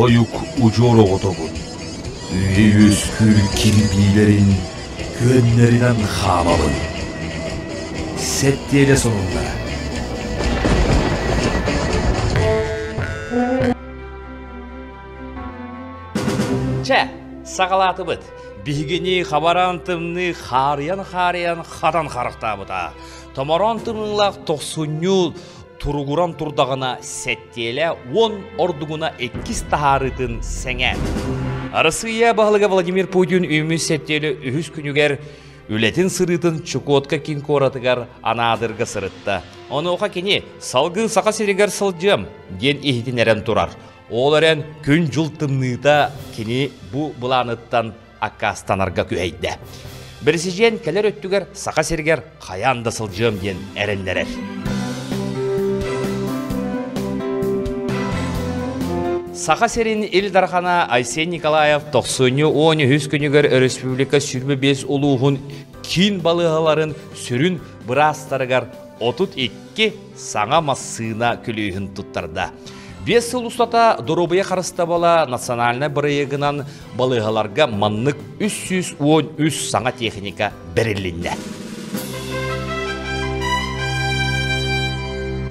Тойук удьуор оҕотобун, үйэ үөскүүр кирбиилэрин күөннэринэн хаамабын. Сэттиэлэ сонуннара. Чэ, саҕалаатыбыт. Биһигини хабаран тымныы хаарыйан-хаарыйан хатан харахтаабыта. Томороон тымныылаах тохсунньу туругуран турдаҕына сэттиэлэ уон ордугуна иккис таһаарыытын сэҥэ. Арассыыйа баһылыга Владимир Путин үүммүт сэттиэлэ үһүс күнүгэр үлэтин сырыытын Чукотка киин куоратыгар Анаадырга сырытта. Онуоха кини «Салгыы Саха сиригэр сылдьыам» диэн иһитиннэрэн турар. Ол эрэн күн-дьыл тымныыта кини бу былааныттан аккаастанарга күһэйдэ. Бэрэсидьиэн кэлэр өттүгэр Саха сиригэр хайаан да сылдьыам диэн эрэннэрэр. Саха сирин Ил Дархана Айсен Николаев тохсунньу 13 күнүгэр өрөспүүбүлүкэ 25 улууһун киин балыыһаларын сүрүн быраастарыгар 32 саҥа массыына күлүүһүн туттарда. Биэс сыл устата доруобуйа харыстабыла национальнай бырайыагынан балыыһаларга маннык 313 саҥа техника бэрилиннэ.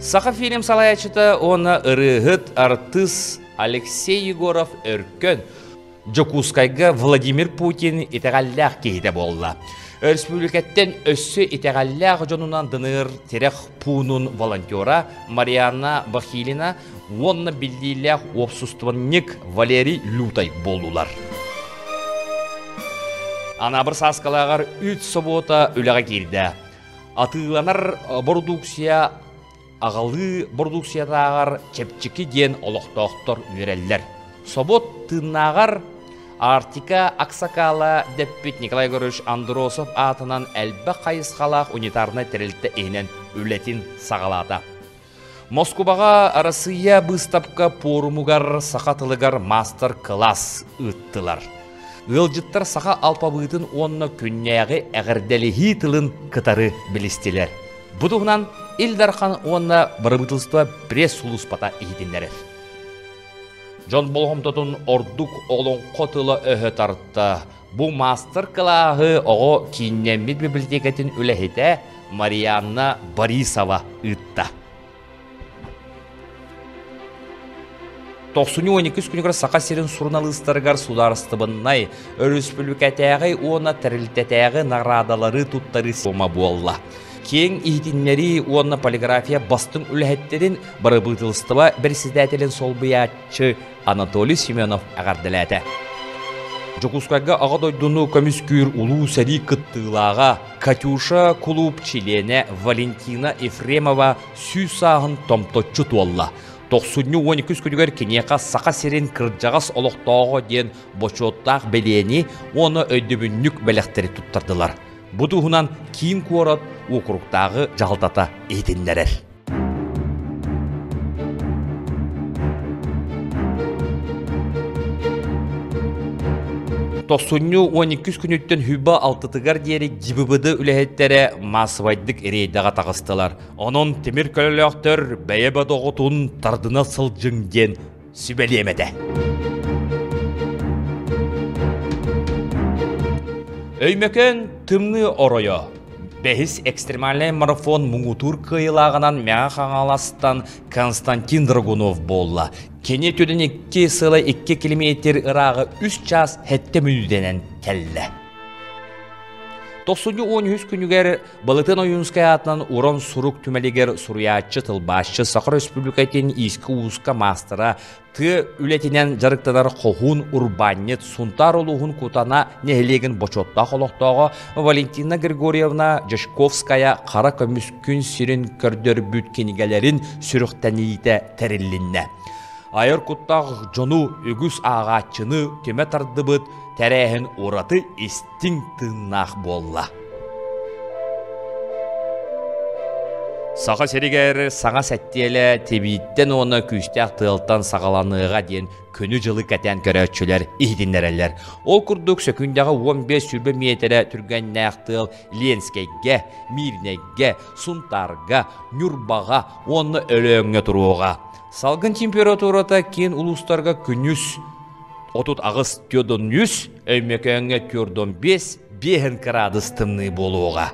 Саха фильм салайааччыта уонна ырыаһыт артыыс Алексей Егоров Өркөн Дьокуускайга Владимир Путин итэҕэллээх киһитэ буолла. Өрөспүүбүлүкэттэн өссө итэҕэллээх дьонунан дыныыр тирэх пуунун волонтера Марианна Бахилина уонна биллиилээх уопсустубанньык Валерий Лютай буоллулар. Анаабыр Сааскалааҕар үүт собуота үлэҕэ киирдэ. Атыыланар бородууксуйа аҕалыы бородууксуйатааҕар чэпчэки диэн олохтоохтор үөрэллэр. Собуот тыыннааҕар Арктика аксакаала дэппит Николай Егорович Андросов аатынан элбэх хайысхалаах унитарнай тэрилтэ иһинэн үлэтин саҕалаата. Москубаҕа Арассыыйа быыстапка пуорумугар саха тылыгар маастар-кылаас ыыттылар. Ыалдьыттар саха алпабыытын уонна күннээҕи эҕэрдэлэһии тылын кытары билистилэр. Бу туһунан Ил Дархан уонна бырабыыталыстыба пресс-сулууспата иһитиннэрэр. Дьон болҕомтотун ордук олоҥхо тыла-өһө тарта. Бу маастар-кылааһы оҕо кииннэммит бибилэтиэкэтин үлэһитэ Марианна Борисова ыытта. Тохсунньу 12 күнүгэр Саха сирин суруналыыстарыгар судаарыстыбаннай, өрөспүүбүлүкэтээҕи уонна тэрилтэтээҕи наҕараадалары туттарыы суома буолла. Киэҥ иһитиннэрии уонна полиграфия бастыҥ үлэһиттэрин бырабыыталыстыба бэрэссэдээтэлин солбуйааччы Анатолий Семенов эҕэрдэлээтэ. Дьокуускайга Аҕа дойдуну көмүскүүр улуу сэрии кыттыылааҕа Катюша кулууп чилиэнэ Валентина Ефремова 100 сааһын томточчу туолла. Тохсунньу 12 күнүгэр киниэхэ Саха сирин кырдьаҕас олохтооҕо диэн бочуоттаах бэлиэни уонна өйдөбүнньүк бэлэхтэри туттардылар. Бу туһунан киин куорат уокуруктааҕы дьаһалтата иһитиннэрэр. Тохсунньу 12 күнүттэн хүбэ алтытыгар диэри ГИБДД үлэһиттэрэ маассабайдык рейдэҕэ таҕыстылар. Онон тимир көлөлөөхтөр бэйэ бодоҕутун тардына сылдьыҥ диэн сүбэлиэм этэ. Өймөкөөн тымныы оройо. Бэһис экстремальнай марафон муҥутуур кыайыылааҕынан Мэҥэ Хаҥаластан Константин Драгунов буолла. Кини түнэн икки сыла 2 километр ырааҕы 3 чаас сэттэ мүнүүтэнэн кэллэ. Тохсунньу 13 күнүгэр Былытын Ойуунскай аатынан Уран сурук түмэлигэр суруйааччы, тылбаасчы, Саха Республикатын иискэ-ууска маастара, тыа үлэтинэн дьарыктанар хоһуун урбаанньыт, Сунтаар улууһун Кутана нэһилиэгин бочуоттаах олохтооҕо Валентина Григорьевна Дьячковская хара көмүс күн сирин көрдөрбүт кинигэлэрин сүрүхтэниитэ тэриллиннэ. Айар куттаах дьону үгүс ааҕааччыны түмэ тардыбыт тэрээһин ураты истиҥ тыыннаах буолла. Саха сиригэр саҥа сэттиэлэ тибииттэн уонна күүстээх тыалтан саҕаланыаҕа диэн күнү-дьылы кэтээн көрөөччүлэр иһитиннэрэллэр. Ол курдук сөкүүндэҕэ 15-20 миэтэрэ түргэннээх тыал Ленскэйгэ, Миирнэйгэ, Сунтаарга, Ньурбаҕа уонна Өлөөҥҥө туруоҕа. Салгын температурата киин улуустарга күнүс 38 төрдөн 100, Өймөкөөҥҥө төрдөн 5, биэһин кыраадыс тымныы буолуоҕа.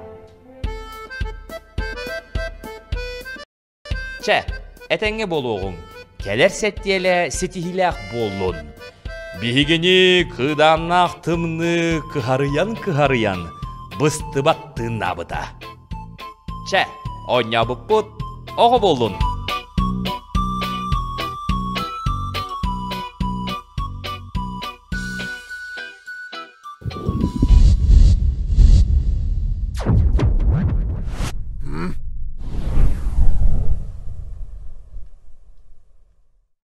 Чэ, этэҥҥэ буолуоҕуҥ, кэлэр сэттиэлэ ситиһиилээх буоллун. Биһигини кыыдааннаах тымныы кыһарыйан-кыһарыйан быстыбат тыыннаабыта. Чэ, оонньообуппут оҕо буоллун.